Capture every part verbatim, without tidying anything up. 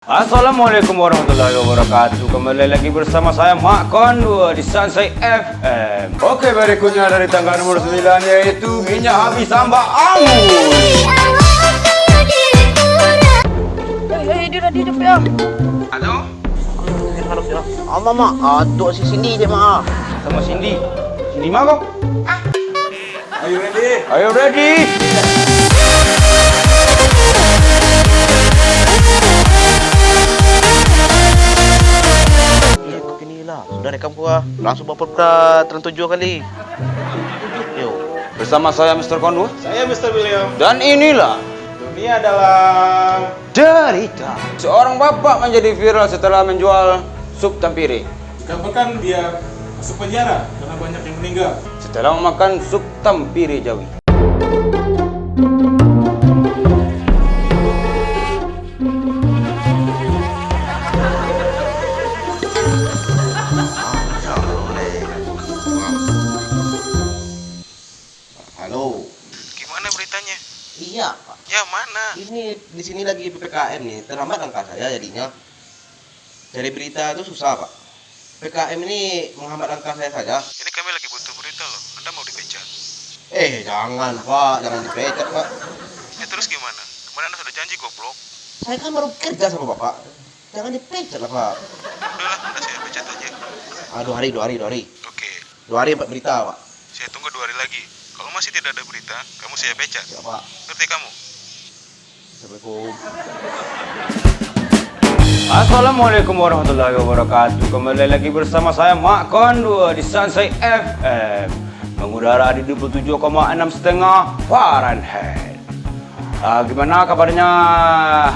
Assalamualaikum warahmatullahi wabarakatuh. Kembali lagi bersama saya, Mak Kondua, di Sansai F M. Oke, berikutnya dari tangga nomor sembilan, yaitu minyak habis sambak angus. Hei, hei, dia dah di depan. Halo? Apa, Mak? Ah, tu si Cindy je, Mak. Sama Cindy. Cindy mah kau? Are you ready? Are you ready? Iya, kau kini lah. Sudah rekam gua. Langsung bawa pulsa terang tujuh kali. Yo. Bersama saya, Mister Kondua. Saya, Mister William. Dan inilah Dunia dalam Derita. Seorang bapak menjadi viral setelah menjual sup tampiri. Dikabarkan dia masuk penjara karena banyak yang meninggal. Setelah memakan sup tampiri jawi. Halo. Gimana beritanya? Iya, Pak. Ya, mana? Ini di sini lagi P P K M nih, terhambat langkah saya jadinya. Cari berita tu susah, Pak. P P K M ini menghambat langkah saya saja. Ini kami lagi butuh berita loh. Anda mau dipecat? Eh, jangan, Pak. Jangan dipecat, Pak. Ya, terus gimana? Kemarin Anda sudah janji, goblok. Saya kan baru kerja sama Bapak. Jangan dipecat lah, Pak. Udahlah, Anda saya pecat aja. Ah, dua hari, dua hari, dua hari. Oke. Dua hari dapat berita, Pak. Saya tunggu dua hari lagi. Kalau masih tidak ada berita, kamu saya pecat. Siap, Pak. Ngerti kamu? Assalamualaikum. Assalamualaikum warahmatullahi wabarakatuh. Kembali lagi bersama saya, Mak Kondua, di Sansai F M, mengudara di dua puluh tujuh koma enam setengah Fahrenheit. Ah, gimana kabarnya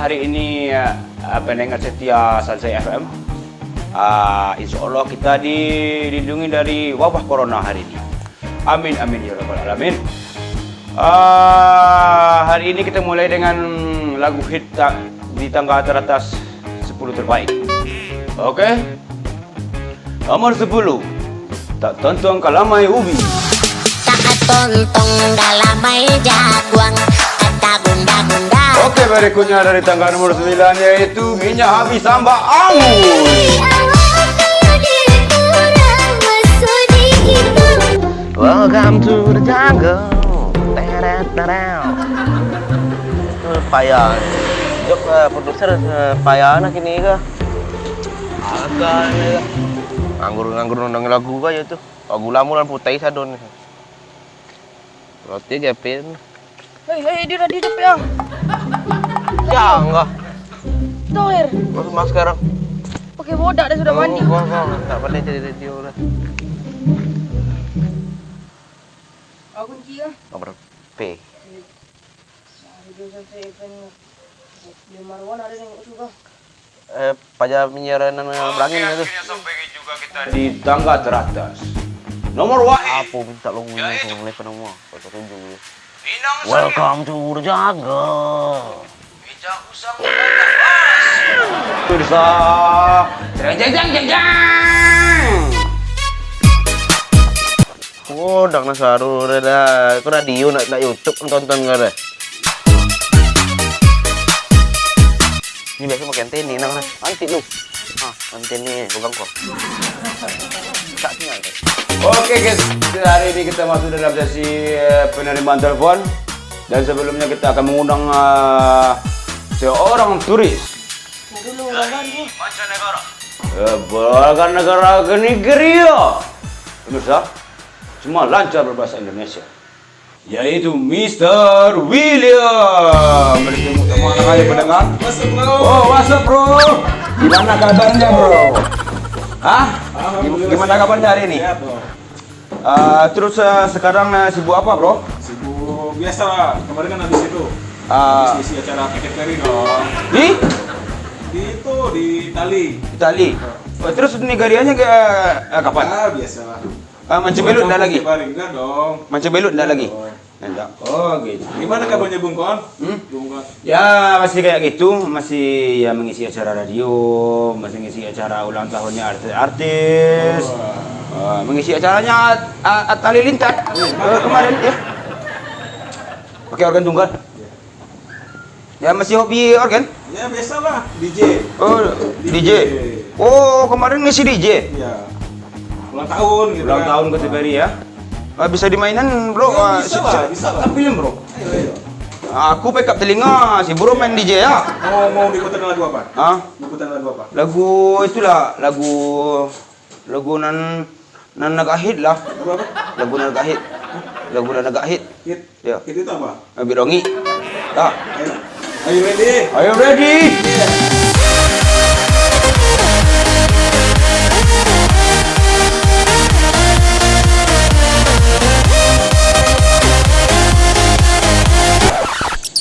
hari ini, ah, pendengar setia Sansai F M? Ah, insya Allah kita dilindungi dari wabah corona hari ini. Amin, amin, ya rabbal alamin. Ah, hari ini kita mulai dengan lagu hit ta-, di tangga teratas sepuluh terbaik. Oke? Nomor sepuluh, Tak Tontong Kalamai Ubi. Tak tontong kalamai jaguang, kata gunda-gunda. Oke, berikutnya dari tangga nomor sembilan, yaitu Minyak Habis Sambak Angus. Welcome to the jungle. Teret, teret. Eh, payah. Jok, eh, produser, eh, payah nak kini ka. Agak ni ka. Nganggur-nganggur nonton lagu ka je tu. Lagu lamo lah putai sadon. Roti gepin. Hei, hei, dia dah di depan. Jangan ka. Toher. Masuk masker. Pakai bodak dah sudah mandi. Oh, oh, oh. Tak pandai jadi radio lah. Aku kunci ka. Nomor P. Eh, paja penyiaran nan berangin tu. Akhirnya sampai juga kita di tangga teratas. Nomor wahid. Apa minta lo ngomong, yaitu, mulai pada mua, pada tujuh ya. Minang Sariah. Welcome to the jungle. Meja usang. Pemirsa. Jeng, jeng, jeng, jeng, jeng. Oh, dang nasaru dah. Kau radio nak, nak YouTube tonton kau dah. Ini biasa pakai antena nang dah. Antik lu. Ha, antena pegang kau. Tak sinyal. Oke, guys, hari ini kita masuk dalam sesi, eh, penerimaan telepon. Dan sebelumnya kita akan mengundang, eh, seorang turis. Dari mancanegara. Eh, warga negara ke Nigeria. Pemirsa, semua lancar berbahasa Indonesia. Yaitu Mister William. Boleh tengok sama anak aja pendengar. What's up, bro? Oh, what's up, bro? Gimana kabarnya, bro? Hah? Alhamdulillah. Gimana kabarnya hari ini? Sehat, bro. Ah, terus, ah, sekarang, ah, sibuk apa, bro? Sibuk biasa lah. Kemarin kan habis itu. Ah. Habis isi acara Katy Perry dong. Di? Di itu, di Itali. Itali. Oh, terus negarianya ke, eh, kapan? Ah, biasa lah. Ah, mancing belut ndak lagi? Tiap hari, enggak dong. Mancing belut ndak lagi? Enggak dong. Enggak. Oh, gitu. Gimana kabarnya Bung Kon? Hmm? Bung Kon. Ya, masih kayak gitu, masih ya mengisi acara radio, masih ngisi acara ulang tahunnya artis-artis. Wah. Ah, mengisi acaranya At-, At-, Atta Halilintar, eh, kemarin ya. Pakai organ tunggal. Iya. Ya, masih hobi organ? Ya, biasalah, D J. Oh, D J. D J. Oh, kemarin ngisi D J? Iya. Ulang tahun gitu. Ulang kan. Tahun Katy Perry ya? Ah, bisa dimainan, bro. Ya, ah, bisa si-, lah, si-, bisa lah. Tampilin, bro. Ayo, ayo. Aku pekap telinga, si bro main D J ya. Mau, mau diputar lagu apa? Hah? Diputar lagu apa? Lagu itulah, lagu, lagu nan, nan agak hit lah. Lagu apa? Lagu nan agak hit. Lagu nan agak hit. Hit? Ya. Hit itu apa? Abih dongi. Ya. Ayo. Are you ready? Are you ready?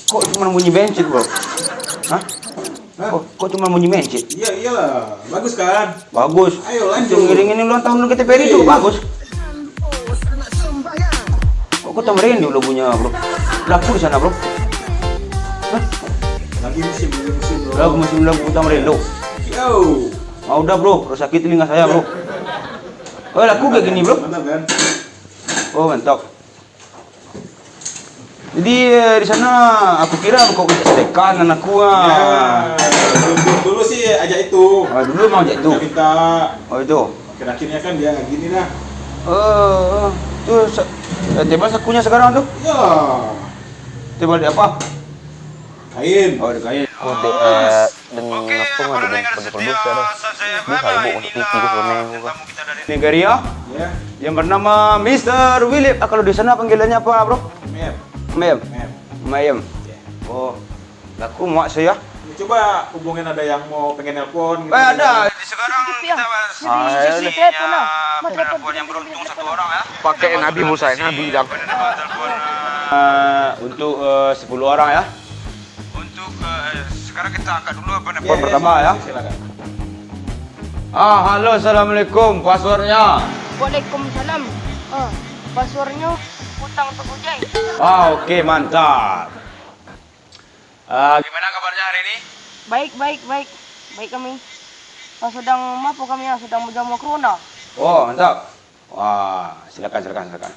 Kok cuma bunyi bensin, bro? Hah? Hah? Kok, kok cuma bunyi mencit? Iya, iyalah. Bagus kan? Bagus. Ayo, lanjut. Untuk ngiringin ulang tahun Katy Perry juga bagus. Kok kau tambah rindu lagunya, bro? Laku di sana, bro. Hah? Lagi musim, lagi musim, bro. Lagu musim lagu tambah rindu. Yo. Ah, udah, bro. Sakit telinga saya, bro. Oh, laku kayak gini, bro. Mantap kan? Oh, mantap. Jadi, eh, di sana aku kira kau minta sedekah nan aku, ah. Ya, dulu, dulu sih ajak itu. Oh, dulu emang ajak itu. Minta. Oh, itu. Akhir-akhirnya kan dia gini dah. Eh, tu sa-, eh, tebal sakunya sekarang tu? Ya. Tebal di apa? Kain. Oh, di kain. Oh, dek, eh, dengan apa nggak dengan produk-produk ya, dah. Dia sibuk untuk T V ke sebenarnya, kok. Negeri ya? Ya. Yang bernama Mister Wilip. Ah, kalau di sana panggilannya apa, bro? Mem. Mem. Mem. Mem. Ya. Oh, aku muak saya. Coba hubungin, ada yang mau pengen nelpon gitu. Eh, ada. Sekarang kita sisinya penelpon yang beruntung satu orang ya. Pakai Nabi Musa, Nabi bilang. Eh, untuk, eh, sepuluh orang ya. Untuk, eh, sekarang kita angkat dulu apa, ya, pertama ya. Silakan. Ah, halo, assalamualaikum. Passwordnya? Waalaikumsalam. Ah, passwordnya utang Togojek. Ah, oke, mantap. Ah, gimana kabarnya hari ini? Baik, baik, baik. Baik kami. Ah, sedang mapo kami ya? Sedang berjamu corona. Oh, mantap. Wah, silakan, silakan, silakan.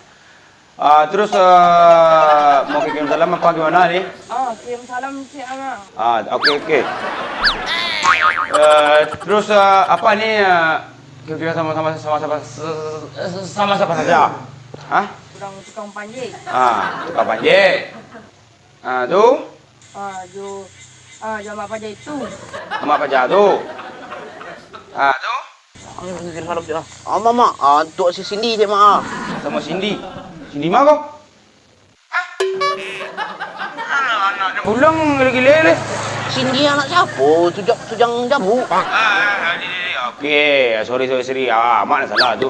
Ah, terus, eh, mau kirim salam apa gimana ni? Ah, kirim salam cik Ama. Ah, oke, oke. Eh, terus, eh, apa ni, eh, kira-kira sama-sama, sama siapa, sama siapa saja? Hah? Sedang tukang panjek. Ah, tukang panjek. Ah, tu? Ah, jo, ah, jo Mak Paja itu. Mak Paja tu? Ah, tu? Ayo, kirim salam je lah. Amak, Mak. Ah, tu si Cindy je, Mak. Sama Cindy? Cindy ma ko? Hah? Anak-anak bulang gile-gile leh. Cindy anak siapa? Tujang, tujang jabu. Ah, ah, ah, ni, ni, ni. Oke, sorry, sorry, sorry. Ah, Mak salah tu.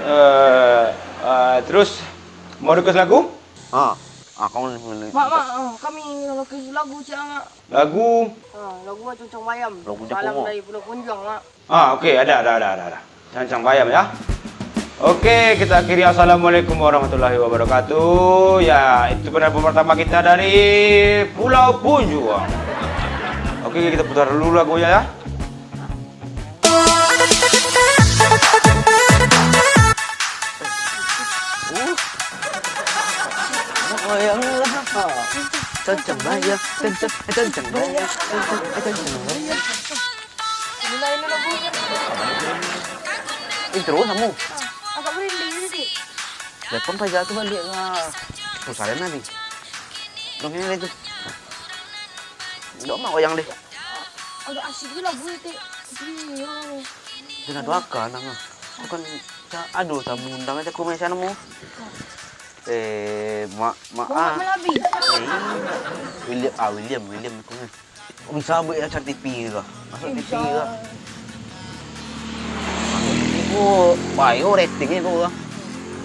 Eh, eh, terus, mau request lagu? Ah, ah, kamu ni, ni. Mak, Mak, ah, kami request lagu, cik, Mak. Lagu? Ah, lagu Cancang Bayam. Lagu Salam dari Pulau Punjuang, Mak. Ah, oke, ada, ada, ada, ada, ada. Cancang Bayam, ya. Oke, kita akhiri. Assalamualaikum warahmatullahi wabarakatuh. Ya, itu penelpon pertama kita dari Pulau Punjuang. Oke, kita putar dulu lagunya, ya. Bayang lah. Cancang Bayam, cancang, cancang Bayam, cancang, cancang Bayam. Ini lah, ini lagunya. Intro samo. Agak merinding sedikit. Telepon Faizal tu balik lah. Susah lah nanti. Dong ini tu. Dok mak wayang deh. Agak asik je lagu itu. Iya. Jangan doakan nang. Aku kan sa-, aduh, tamu undang aja aku main sana mu. Eh, mak, mak, ah. Malabi. Eh, William, ah, William, William aku ni. Bisa buat acara T V ke? Masuk T V ke? Masuk T V ko, bayo ratingnya ko ke.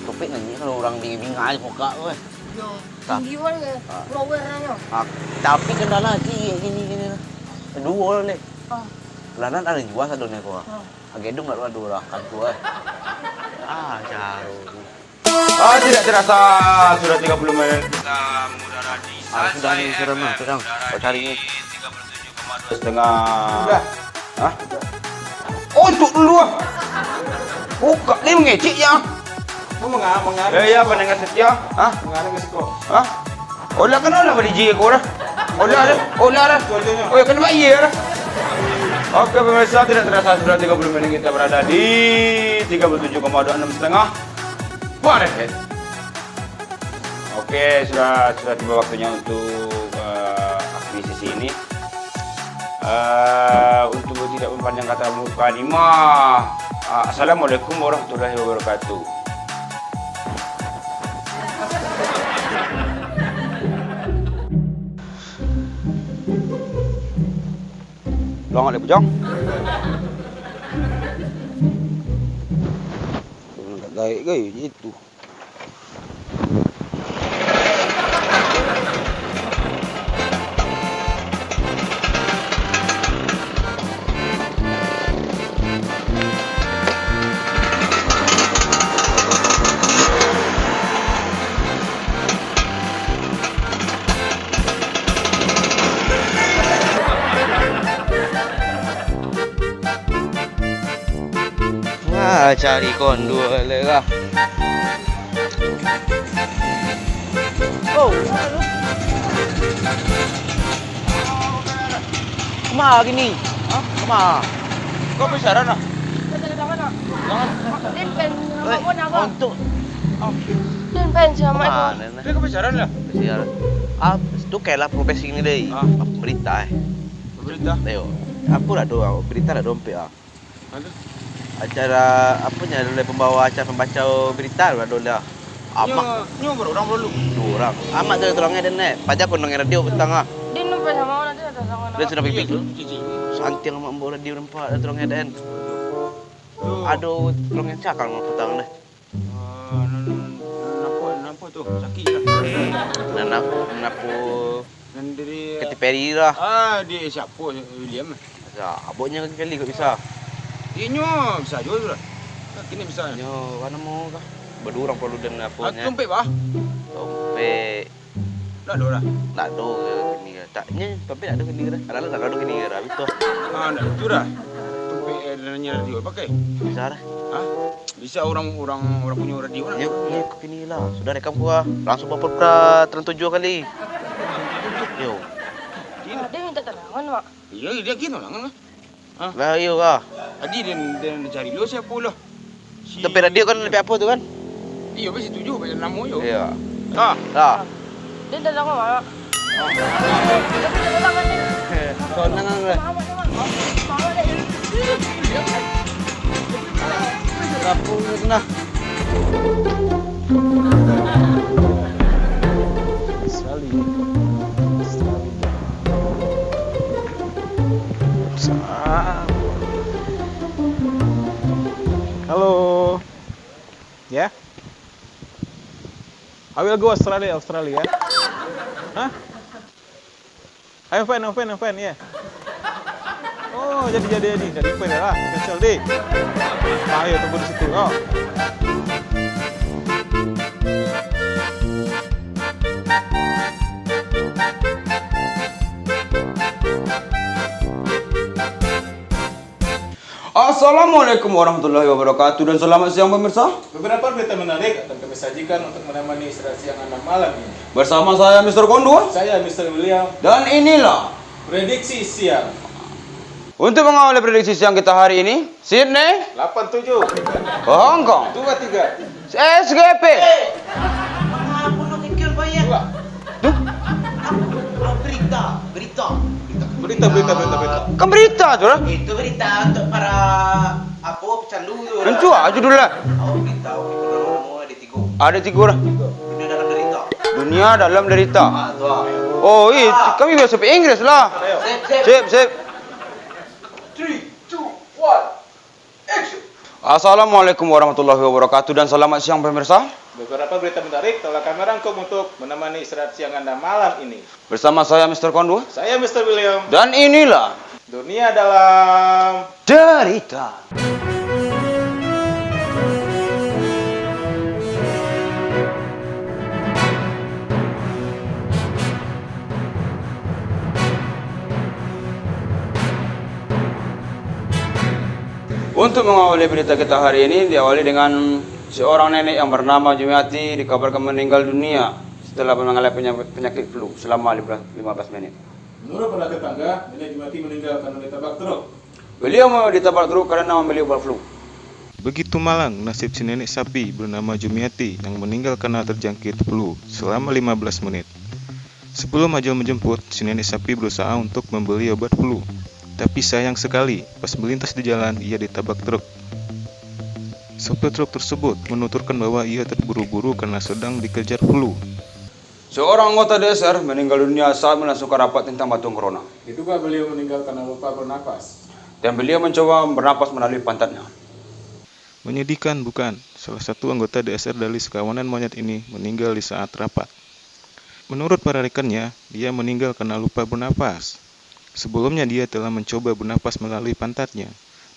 Topik nanya kalau orang bingai-bingai pokak ko. Yo, tinggi wan ke? Follower nyo. Ah, tapi kendala ciek gini, gini lah. Duo lah leh. Ah. Lah nan ado jua sadonyo ko. Ah. Agak dong lah duo lah kan ko eh. Ah, jauh. Ah, tidak terasa, sudah tiga puluh menit kita mengudara di Ah, sudah ni, Sansai sudah, F M, sudah. Kau cari ni. Tiga puluh tujuh koma dua setengah. Sudah. Hah? Oh, itu dulu ah. Oh, kak ni mengecek ya. Kau menga-, mengarang Eh, ya, siko. Pendengar setia. Hah? Mengarang siko. Hah? Oh, lah, kenapa lah D J kau dah? Olah deh, olah deh. Oi, kan bayar. Oke, pemirsa, tidak terasa sudah tiga puluh menit kita berada di tiga puluh tujuh koma dua enam setengah. Fahrenheit. Oke, sudah, sudah tiba waktunya untuk, eh, akhiri sesi ini. Eh, untuk tidak mempanjang kata mukadimah, eh, Assalamualaikum warahmatullahi wabarakatuh. Pulang alek bujang. Gaek-gaek je itu. Wah, cari kondua le lah. Oh, kemana kini? Hah? Kemana? Kau pacaran lah? Jangan. Din pen sama pun apa? Untuk. Din pen sama pun. Kemana? Dia kau pacaran lah? Pacaran. Ah, tu kayak lah profesi ni deh. Ah. Berita eh. Berita? Ayo. Aku lah doang, berita lah dompet ah. Acara, apo nyo, ado pembawa acara pembaco berita ado lah. Amak. Nyo, nyo berapa urang dulu? Duo urang. Amak tu turun den, eh. Paja ko nonton radio petang ah. Dia nampak sama orang tu, ada sama. Dia sudah pipi tu. Santiang amak bawa radio nampak turun den. Ado turun cakang petang deh. Ah, nan, nan, napo, napo tu? Sakik lah. Nan ap-, napo? Nan dari Katy Perry lah. Ah, di siapo? William. Ya, aboknyo kali kok bisa. Inyo bisa juo tu lah. Yakin bisa. Nyo, apa namo kah? Baduo urang palu dan apo nyo. Tompek, bah? Tompek. Ndak ado lah. Ndak ado kini. Tak, nyo, tompek ndak ado kini dah. Alah, ndak ado kini dah. Habis tu. Ah, ndak ado tu dah. Tompek, eh, nyo radio pakai. Bisa dah. Hah? Bisa urang, urang, urang punyo radio lah. Yo, yo, kini lah. Sudah rekam gua. Langsung baper ka Trans tujuah kali. Yo. Dia minta tolongan, Mak. Iyo, dia kini lah, kan? Hah? Lah, iyo kah? Tadi dia, dia, dia cari lo siapo lah. Si Tapi radio kan, tapi apo tu kan? Iyo, bisi tujuh, banyak namo yo. Iyo. Ah. Lah. Dia dah lama, Mak. Kau tenang lah. Kampung ni nah. Australia. Australia. Sa-, halo. Ya? I will go Australia, Australia. Hah? I'm fine, I'm fine, I'm fine, yeah. Oh, jadi, jadi, jadi. Jadi, fine lah. Cancel, deh. Ayo, tunggu di situ. Oh. Assalamualaikum warahmatullahi wabarakatuh dan selamat siang pemirsa. Beberapa berita menarik akan kami sajikan untuk menemani istirahat siang Anda malam ini. Bersama saya, Mister Kondua. Saya, Mister William. Dan inilah prediksi siang. Untuk mengawali prediksi siang kita hari ini, Sydney. Lapan tujuh. Hong Kong. Dua tiga. S G P. Eh, mana pun nak kikil bayar. Dua. Tuh. Apa? Ah, berita, berita, berita. Berita, berita, berita, berita. Kan berita tu lah. Itu berita untuk para, apa, pecandu tu lah. Tentu lah, judul lah. Oh, berita, oke, kalau nama ada tiga. Ada tiga lah. Dunia dalam derita. Dunia dalam derita. Ah, tu lah. Oh, iya, kami biasa bahasa Inggris lah. Sip, sip. Sip, sip. Three, two, one. Assalamualaikum warahmatullahi wabarakatuh dan selamat siang pemirsa. Beberapa berita menarik telah kami rangkum untuk menemani istirahat siang Anda malam ini. Bersama saya, Mister Kondua. Saya, Mister William. Dan inilah Dunia Dalam Derita. Untuk mengawali berita kita hari ini, diawali dengan seorang nenek yang bernama Jumiati dikabarkan meninggal dunia. setelah mengalami penya-, penyakit flu selama lima belas, lima belas menit. Menurut para tetangga, Nenek Jumiati meninggal karena ditabrak truk. Beliau mau ditabrak truk karena membeli obat flu. Begitu malang nasib si nenek sapi bernama Jumiati yang meninggal karena terjangkit flu selama lima belas menit. Sebelum ajal menjemput, si nenek sapi berusaha untuk membeli obat flu. Tapi sayang sekali, pas melintas di jalan, ia ditabrak truk. Sopir truk tersebut menuturkan bahwa ia terburu-buru karena sedang dikejar flu. Seorang anggota D S R meninggal dunia saat melangsungkan rapat tentang bantuan corona. Diduga beliau meninggal karena lupa bernapas. Dan beliau mencoba bernapas melalui pantatnya. Menyedihkan, bukan? Salah satu anggota D S R dari sekawanan monyet ini meninggal di saat rapat. Menurut para rekannya, dia meninggal karena lupa bernapas. Sebelumnya, dia telah mencoba bernapas melalui pantatnya.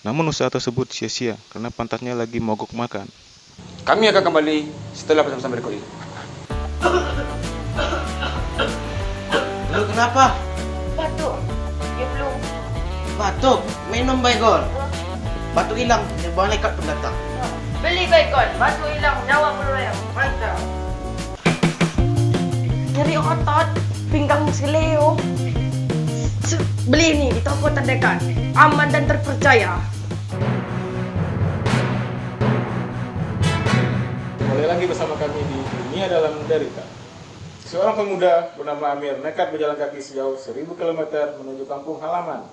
Namun, usaha tersebut sia-sia karena pantatnya lagi mogok makan. Kami akan kembali setelah pesan-pesan berikut ini. Lu kenapa? Batuk. Dia belum. Batuk, minum Baygon. Batuk hilang, dia buang nekat pendatang. Beli Baygon, batuk hilang, nyawa melayang. Mantap. Nyeri otot, pinggang seleo. Su-, beli ni di toko terdekat, aman dan terpercaya. Kembali lagi bersama kami di Dunia Dalam Derita. Seorang pemuda bernama Amir nekat berjalan kaki sejauh seribu kilometer menuju kampung halaman.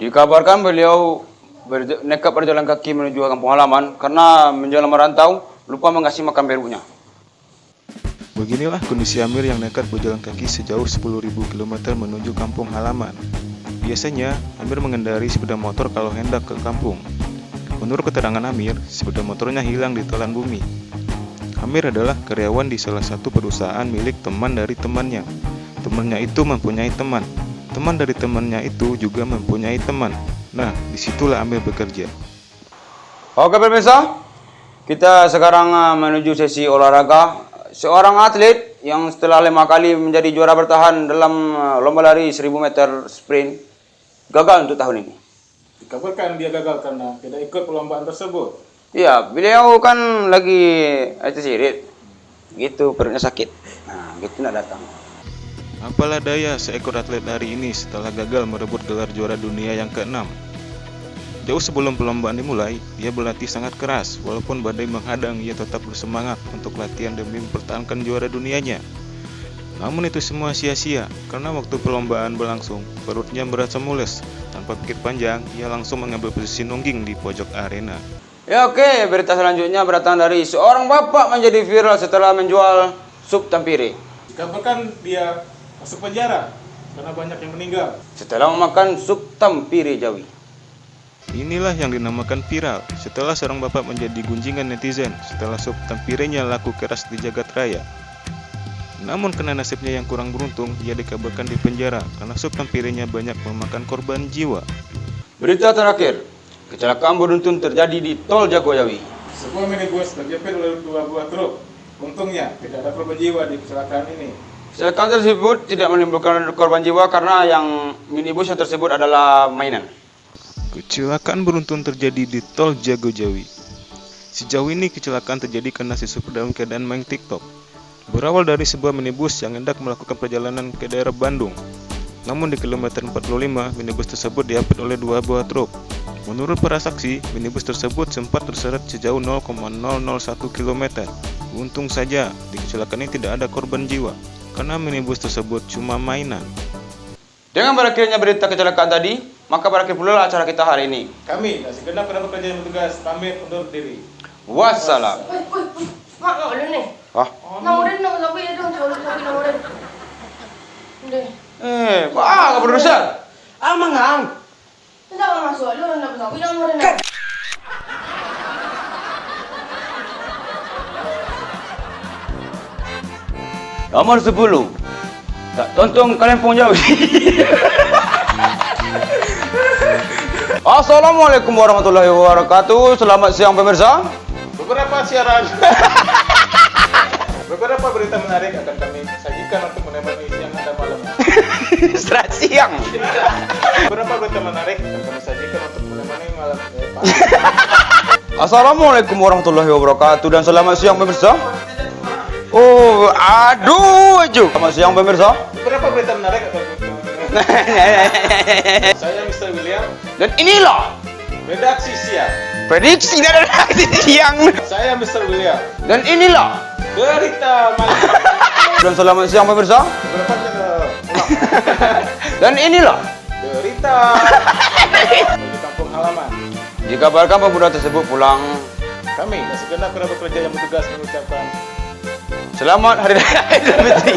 Dikabarkan beliau berja-, nekat berjalan kaki menuju kampung halaman karena menjelang merantau lupa mengasihi makan beruknya. Beginilah kondisi Amir yang nekat berjalan kaki sejauh sepuluh ribu kilometer menuju kampung halaman. Biasanya, Amir mengendarai sepeda motor kalau hendak ke kampung. Menurut keterangan Amir, sepeda motornya hilang ditelan bumi. Amir adalah karyawan di salah satu perusahaan milik teman dari temannya. Temannya itu mempunyai teman. Teman dari temannya itu juga mempunyai teman. Nah, disitulah Amir bekerja. Oke, pemirsa, kita sekarang, ah, menuju sesi olahraga. Seorang atlet yang setelah lima kali menjadi juara bertahan dalam, ah, lomba lari seribu meter sprint, gagal untuk tahun ini. Dikabarkan dia gagal karena tidak ikut perlombaan tersebut. Iya, beliau kan lagi, eh, tersirit. Gitu, perutnya sakit. Nah, gitu nak datang. Apalah daya seekor atlet lari ini setelah gagal merebut gelar juara dunia yang keenam. Jauh sebelum perlombaan dimulai, ia berlatih sangat keras. Walaupun badai menghadang, ia tetap bersemangat untuk latihan demi mempertahankan juara dunianya. Namun itu semua sia-sia, karena waktu perlombaan berlangsung, perutnya merasa mules. Tanpa pikir panjang, ia langsung mengambil posisi nungging di pojok arena. Ya, oke, berita selanjutnya berdatang dari seorang bapak menjadi viral setelah menjual sup tampiri. Dikabarkan dia masuk penjara karena banyak yang meninggal. Setelah memakan sup tampiri jawi. Inilah yang dinamakan viral. Setelah seorang bapak menjadi gunjingan netizen setelah sup tampirinya laku keras di jagat raya. Namun, karena nasibnya yang kurang beruntung, ia dikabarkan di penjara karena sup tampirinya banyak memakan korban jiwa. Berita terakhir, kecelakaan beruntun terjadi di Tol Jagojawi. Sebuah minibus terjepit oleh dua buah truk. Untungnya, tidak ada korban jiwa di kecelakaan ini. Kecelakaan tersebut tidak menimbulkan korban jiwa karena yang minibus yang tersebut adalah mainan. Kecelakaan beruntun terjadi di Tol Jagojawi. Sejauh ini, kecelakaan terjadi karena siswa dalam keadaan main TikTok. Berawal dari sebuah minibus yang hendak melakukan perjalanan ke daerah Bandung. Namun, di kilometer empat puluh lima, minibus tersebut diapit oleh dua buah truk. Menurut para saksi, minibus tersebut sempat terseret sejauh nol koma nol nol satu kilometer. Untung saja, di kecelakaan ini tidak ada korban jiwa, karena minibus tersebut cuma mainan. Dengan berakhirnya berita kecelakaan tadi, maka berakhir pula lah acara kita hari ini. Kami, dan segenap rekan pekerja yang bertugas, pamit undur diri. Wassalam. Woi, woi, woi. Mak, mak, ulun ni. Hah? Nang ulun, nang sapi, nang sapi, nang ulun. Deh. Eh, wah, produser. Ah, mangang. Ndak masuak lu, ndak masuak lu, nang murah. Nomor sepuluh. Tak tonton kalempong jauh. Assalamualaikum warahmatullahi wabarakatuh. Selamat siang, pemirsa. Beberapa siaran. Beberapa berita menarik akan kami sajikan untuk menemani siang Anda malam. Serat siang. Beberapa berita menarik akan kami sajikan untuk menemani malam, eh, Pak. Assalamualaikum warahmatullahi wabarakatuh dan selamat siang, pemirsa. Oh, aduh, aduh. Selamat siang, pemirsa. Berapa berita menarik atau Saya Mister William. Dan inilah Redaksi siang. Prediksi dari redaksi siang. Saya Mister William. Dan inilah Berita malam. Dan selamat siang, pemirsa. Berapa eh, ulang? Dan inilah Berita di kampung halaman. Dikabarkan pemuda tersebut pulang. Kami dan segenap kerabat kerja yang bertugas mengucapkan Selamat Hari Raya Aidilfitri.